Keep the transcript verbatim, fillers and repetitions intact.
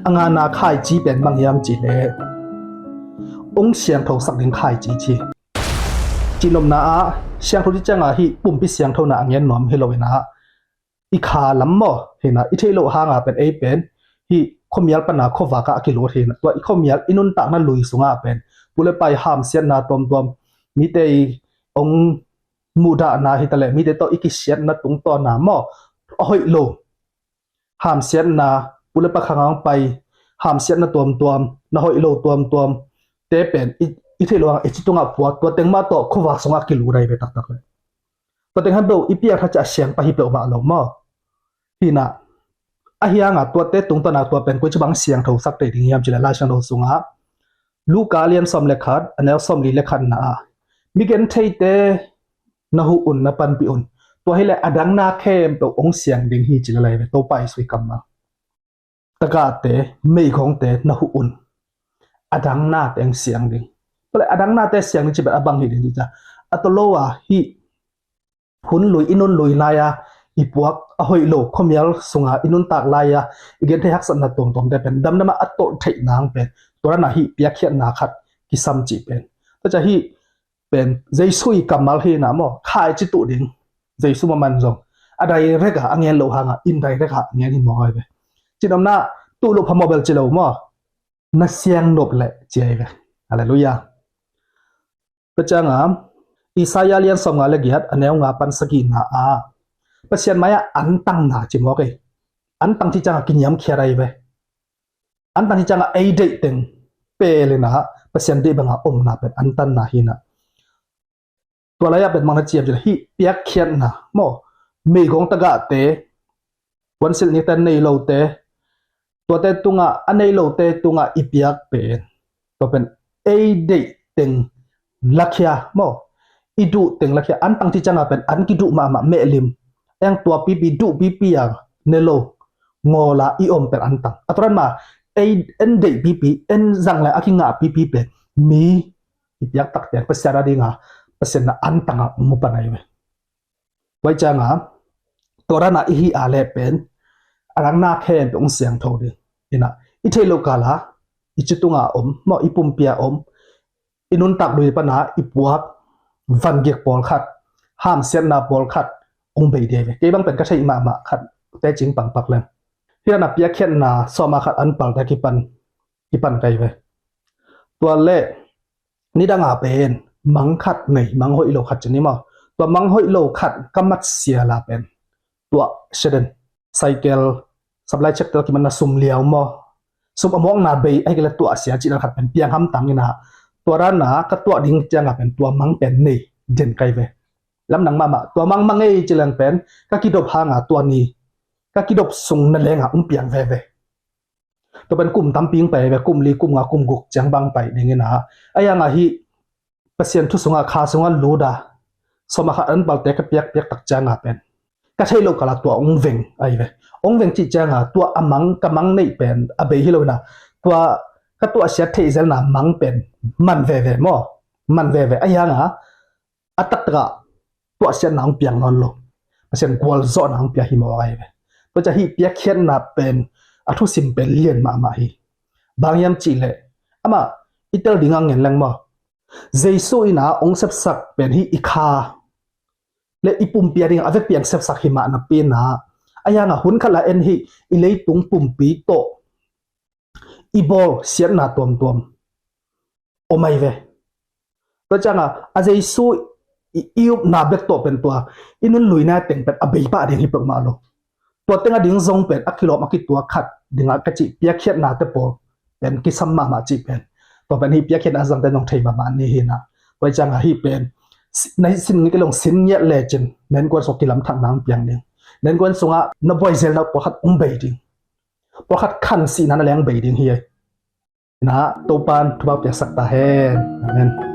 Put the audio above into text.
A ngana khaici pen bang hiam cih leh, ong siangtho sak ding khaici ci. Cihnopna ah siangtho ci ciangah hih pumpi siangthona a ngen nuam hi lo inah, i kha lam maw hinah, i theih loh hangah pen ei pen hih khuamial pana khuavakah a kilut hinah, tua i khuamial i nuntakna lui sungah pen pu le pa i hamsiatna tuamtuam, mite i ong muhdahna hitaleh mite tawh i kisiatna tungtawna maw, a hoih lo hamsiatna, pu le pa khang hong pai hamsiatna tuamtuam, na hoih lo tuamtuam te pen i, i theih loh hang i ci tungah puak, tua teng mah tawh khuavak sungah kilut ahi ve taktak le. Tua teng han lo i piak tha ciah siang pah hi peuhmah lo maw. Hinah, a hiangah tuate tungtawna tua pen koi ci bang siangtho sak thei ding hiam cih leh Lai Siangtho sungah Luka lian sawm le khat, a neu sawm li le khatna ah, mi gentheite na huh un, na panpih un. Tua hileh a dang na khempeuh ong siang ding hi ci le lai ve, Topa Jesuh i kammal. Tagahte, meigongte na huh un. A dang nate ong siang ding. Tua leh a dang nate siang ding ci pen a bang hi ding ci ta. A tawh lo a hih hun lui, i nun lui lai-a i puak, a hoih lo khuamial sunga i nuntak lai-a i genthei haksatna tuamtuamte pen damdam ah a tolh theih nang pen tua dana hih piakkhiatna khat kisam cih pen. Tua ciah hih pen Jesuh i kammal hinah maw, khaici tuh ding. Jesuh maman zong a direct a a ngen loh hangah indirect a a ngen hi mawk ahi ve. Cihnopna, tuh loh phamawh bel ci lo maw, na siang nop leh ci ahi ve. Halleluiah. Tua ciangah Isaiah lian sawmnga le giat, a neu nga pan sagihna ah Pasian mai-ah antangna ci mawk ei. Antang ci ciangah kiniamkhiat ahi ve. Antang ci ciangah ei deih teng pelinah Pasian deih banga omna pen antanna hinah. Tua lai-ah pen mang na ciam ci hih piakkhiatna maw, meigong tagahte, puansilh nikte nei lote, tuate tungah, a nei lote tungah i piak pen tua pen ei deih teng lakhia maw, i duh teng lakhia. Antang ci ciangah pen an kiduh mahmah, mehlim, eng tua pipi, duh pipi a ne lo, ngawla i om pen antang. A tua dan mah ei en deih pipi, en zang le a kingah pipi pen mi i piak takte Pasian a dinga Pasian na antanga ong mu pan ahi ve. Tua ciangah tua dana i hih a leh pen a dang na khempeuh ong siangtho ding. Inah i theih loh kala i ci tunga om maw, i pumpi a om, i nuntak lui pana i puak vangik pawlkhat, hamsiatna pawlkhat ong bei ding ahi ve. Kei bang pen ka theih mahmah khat tecing pangpak leng, hih dana piakkhiatna sawma khat an palte kipan, kipan ka hi ve. Tua leh nidanga pen mang khat nei, mang hoih lo khat ci ni maw. Tua mang hoih lo khat ka mat siala pen tua seden, cycle, supply check te kimanna sum liau maw, sum a mawkna bei ahi kei leh tuah sia cihna khat pen piang hamtang inah, tua dana ka tuah ding ciangah pen tua mang pen nei den ka hi ve. Lamdang mahmah, tua mang mang ei ci leng pen ka kidop hanga tua ni ka kidop sung na lenga ong piang veve. Tua pen kum tampi ong pai ve, kum li, kum nga, kum guk ciang bang pai ding inah. A hiangah hih Pasian thu sungah, kha sungah luta sawma khat an palte ka piakpiak tak cianga pen ka theih loh kala tua ong veng ahi ve. Ong veng cih cianga tua a mang, ka mang neih pen a bei hi lo inah, tua ka tuahsiat theih zelna mang pen man veve maw, man veve. A hiangah a taktakah tuahsiatna ong piang nawn lo, Pasian gualzawhna ong pia hi mawk ahi ve. Tua ciah hih piakkhiatna pen a thusim pen lian mahmah hi. Bang hiam cih leh amah i tel dingah ngen leng maw, Jesuh inah ong sepsak pen hih i kha le i pumpi a dingah a vekpi a ong sepsak hi mah napi inah, a hiangah hun khat la en hih i leitung pumpi tawh i bawl siatna tuamtuam om ahi ve. Tua ciangah a Jesuh i, i upna bek tawh pen tua i nun luina teng pen a bei pah ding hi peuhmah lo. Tua teng a ding zong pen a kilawm a kituak khat dingah ka cih piakkhiatnate pawl pen kisam mahmah cih pen, tua pen hih piakkhiatna a zangte nong thei mahmah ni hinah. Tua ciangah hih pen si-, na sin ngi kilong sin ngiat lecin na innkuan sungah kilamthakna ong piang ding, na innkuan sungah na buaizelna pawlkhat ong bei ding, pawlkhat khansihna na leng bei ding hi ei. Inah Topan thupha piaksak ta hen. Amen.